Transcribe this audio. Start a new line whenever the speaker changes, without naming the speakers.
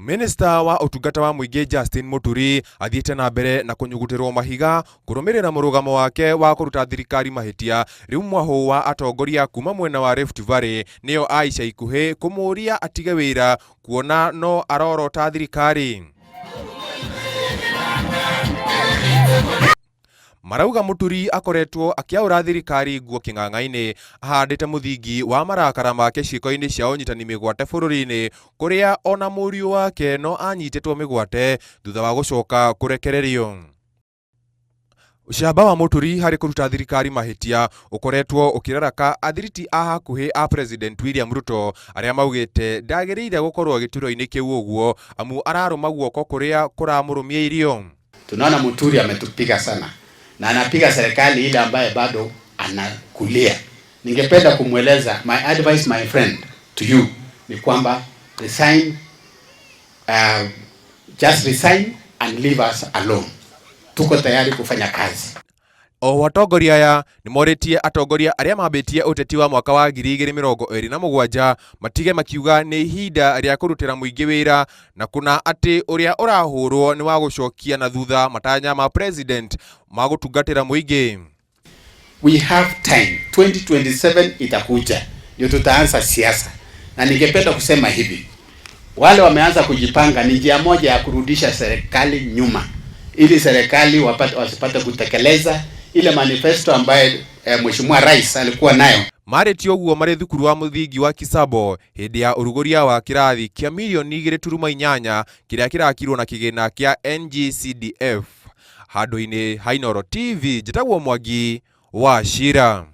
Minista wa ũtungata wa mũingĩ Justin Muturi athiĩte na mbere na kũnyugutĩrwo mahiga kũrũmĩrĩra mũrũgamo wake wa kũruta thirikari mahĩtia. Rĩu mwahũ wa atongoria kuma mwena wa Rift Valley nĩo a ica ikuhĩ kũmũria atige wĩra kuona no arorota thirikari. Marauga Muturi akoretwo akĩaũra thirikari nguo kĩng'ang'a-inĩ ahandĩte mũthingi wa marakara make ciĩko-inĩ cia ũnyitani mĩgwate bũrũri-inĩ kũrĩa ona mũriũ wake no anyitĩtwo mĩgwate thutha wa gũcoka kũrekererio. Ũcamba wa Muturi harĩ kũruta thirikari mahĩtia ũkoretwo ũkĩraraka athiriti a hakuhĩ a President William Ruto arĩa maugĩte ndagĩrĩire gũkorwo gĩturwa-inĩ kĩu ũguo amu ararũma guoko kũrĩa kũramũrũmia irio.
Tunaona Muturi ametupiga sana na anapiga serikali ile ambaye bado anakulia. Ningependa kumweleza, my advice my friend to you ni kwamba resign, just resign and leave us alone. Tuko tayari kufanya kazi.
Oho atongoria aya nĩmorĩtie atongoria arĩa mambĩtie ũteti wa mwaka wa 2027 matige makiuga nĩ ihinda rĩa kũrutĩra mũingĩ wĩra na kũna atĩ ũrĩa ũrahũrwo nĩ wa gũcokia na thutha matanya ma president ma gũtungatĩra mũingĩ.
We have time, 2027 itakuja ndio tutaanza siasa, na ningependa kusema hivi, wale wameanza kujipanga ni njia moja ya kurudisha serikali nyuma, ili serikali wasipate kutekeleza ile manifesto ambayo Mheshimiwa Rais alikuwa nayo.
Marĩtie ũguo marĩ thukuru wa mũthingi wa Kisabo hĩndĩ ya ũrugũria wa kĩrathi kĩa mirioni 2.8 kĩrĩa kĩrakirwo na kĩgĩna kĩa NGCDF. Handũ-inĩ ha Inooro TV, njĩtagwo Mwangi wa Cira.